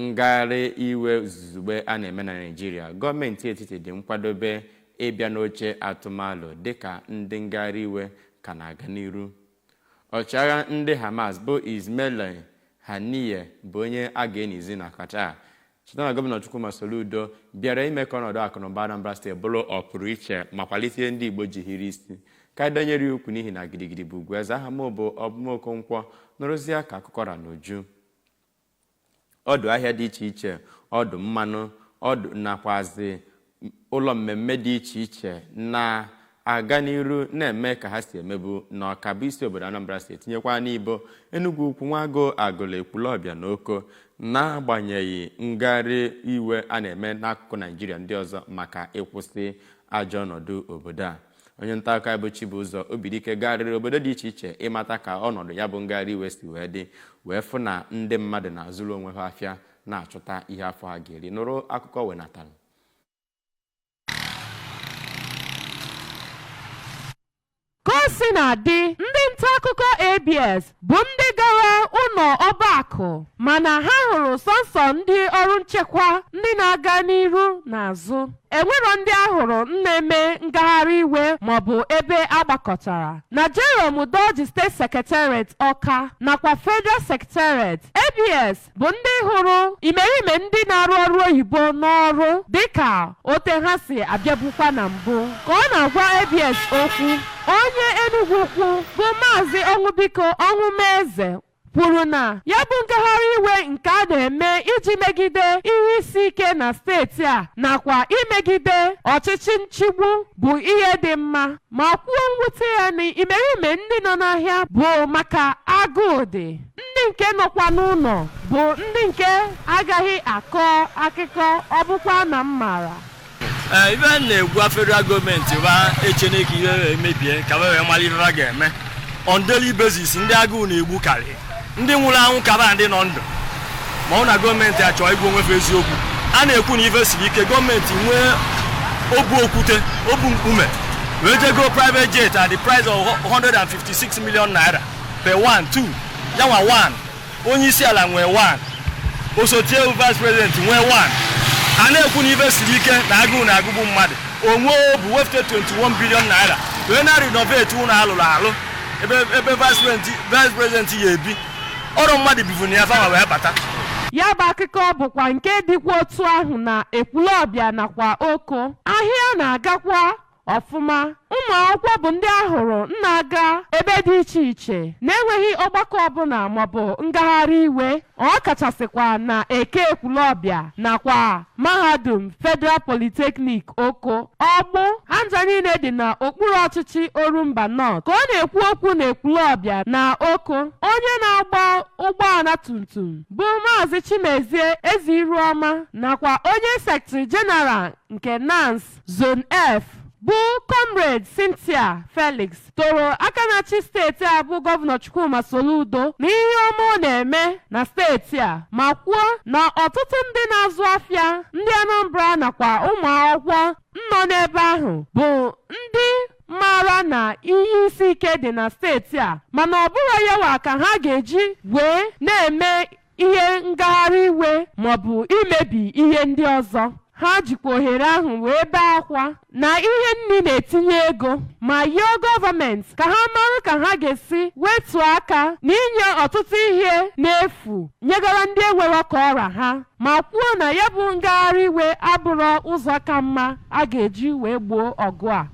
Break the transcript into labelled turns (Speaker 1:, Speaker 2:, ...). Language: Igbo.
Speaker 1: Ngagharị iwe zuzugbe a na-eme na Naịjirịa, gọọmenti etiti dị nkwadobe ịbịa n'oche atụmalụ dịka ndị ngagharị iwe ka na-aga n'iru. Ọchịagha ndị Hamas bụ Ismail Haniyeh bụ onye a ga-enizi na Qatar. Cheta na Gọvanọ Chukwuma Soludo bịara ime ka ọnọdụ akụnụba Anambra Steeti bụrụ ọpụrụ iche ma kwalite ndị Igbo ji hiri isi ka dọnyere ya ukwu, n'ihi na gidigidi bụ ugwu eze. Aha m bụ Ọbụmokonkwọ. Nụrụzie ka akụkọ ra n'uju. Ọdụ ahịa dị iche iche, ọdụ mmanụ, ọdụ nakwazi ụlọ mmemme dị iche iche na-aga n'iru na-eme ka ha si emebu n'Ọka bụ isi obodo Anambra Steeti, tinyekwa n'Ibo, Enugu Ukwu, Nwago, Agụlụ, Ekwulọbịa na Oko, n'agbanyeghị ngagharị iwe a na-eme n'akụkụ Naijiria ndị ọzọ maka ịkwụsị ajọ ọnọdụ obodo a. Onye nta akụkọ bụ Chibụzọ Obidike gagharịrị obodo dị iche iche ịmata ka ọnọdụ ya bụ ngagharị iwe si wee dị, wee fụ na ndị mmadụ na-azụrụ onwe ha afịa, na-achọta ihe afọ ha ga-eri. Nụrụ akụkọ wenatara.
Speaker 2: Ka o si na-adị, ndị nta akụkọ ABS bụ ndị gara ụlọ ọba akụ, mana ha hụrụ sọnsọ ndị ọrụ nchekwa ndị na-aga n'iru n'azụ. Enwero ndị ahụrụ na-eme ngagharị iwe maọbụ ebe agbakọtara na Jerome Udoji State Secretariat Ọka nakwa Federal Secretariat. ABS bụ ndị hụrụ imerime ndị na-arụ ọrụ oyibo n'ọrụ dịka ote ha si abịabukwa na mbụ. Ka ọ na-agwa ABS okwu, onye Enugu Ukwu bụ Maazị Ọnwụbiko Ọnwụmeze kwuru na ya bụ ngagharị iwe nke a na-eme iji megide ihe isi ike na steeti a nakwa imegide ọchịchị nchigbu bụ ihe dị mma, ma kwuo mwute ya na imerime ndị nọ n'ahịa bụ maka agụụ dị, ndị nke nọkwa n'ụlọ bụ ndị nke agaghị akọ akụkọ. Ọ bụkwa na m maara.
Speaker 3: Ee, ife m na-egwa federal gọọmenti wa echene ka ihe wee mebie ka wee mara ife ha ga-eme. On daily basis, ndị agụụ na-egbu karị ndị nwụrụ anwụ kaba ndị nọ ndụ. Ma ọ na gọọmenti achọ igwu onwefe eziokwu, a na-ekwu na ife siri ike, gọọmenti nwee obu okwute, obu mkpume, wee jego private jet at the price of 156 million naira per one two yanwa one. Onye isi ala nwee one, osote vice president nwee one. A na-ekwu na ife siri ike na agụụ na-agụgbu mmadụ, onwe obu wefute 21 billion naira wee na renovate ụlọ alụrụ alụ ebe vice president ya ebi. Ọrụ mmadụ bivu na ya fama wee bata.
Speaker 2: Ya bụ akụkọ bụkwa nke dịkwa otu ahụ na Ekwulọbịa nakwa Oko. Ahịa na-agakwa ọfụma. Ụmụ akwụkwọ bụ ndị ahụrụ na-aga ebe dị iche iche na-enweghị ọgbakọ ọbụla maọbụ ngagharị iwe, ọ kachasịkwa na Eke Ekwulọbịa nakwa Mahadum Federal Polytechnic Oko. Ọgbụ anja niile dị n'okpuru ọchịchị Orumba North. Ka ọ na-ekwu okwu na Ekwulọbịa na Oko, onye na-agba ụgbọala tumtum bụ Maazị Chimezie Eziruọma nakwa onye Secretary General nke NANS Zone F bụ Comrade Cynthia Felix toro aka na-achị steeti a bụ Gọvanọ Chukwuma Soludo na ihe ọma ọ na-eme na steeti a, ma kwuo na ọtụtụ ndị na-azụ afịa ndị Anambra nakwa ụmụ akwụkwọ nọ n'ebe ahụ bụ ndị maara na ihe isi ike dị na steeti a, mana ọ bụrụ yawa ka ha ga-eji wee na-eme ihe ngagharị iwe maọbụ imebi ihe ndị ọzọ. Ha jikwa ohere ahụ wee bee akwa na ihe nni na-etinye ego, ma yọọ gọọmenti ka ha mara ka ha ga-esi wetuo aka n'inye ọtụtụ ihe n'efu nyegara ndị enwere ka ọra ha, ma kwuo na ya bụ ngagharị iwe abụrọ ụzọ ka mma a ga-eji wee gboo ọgụ a.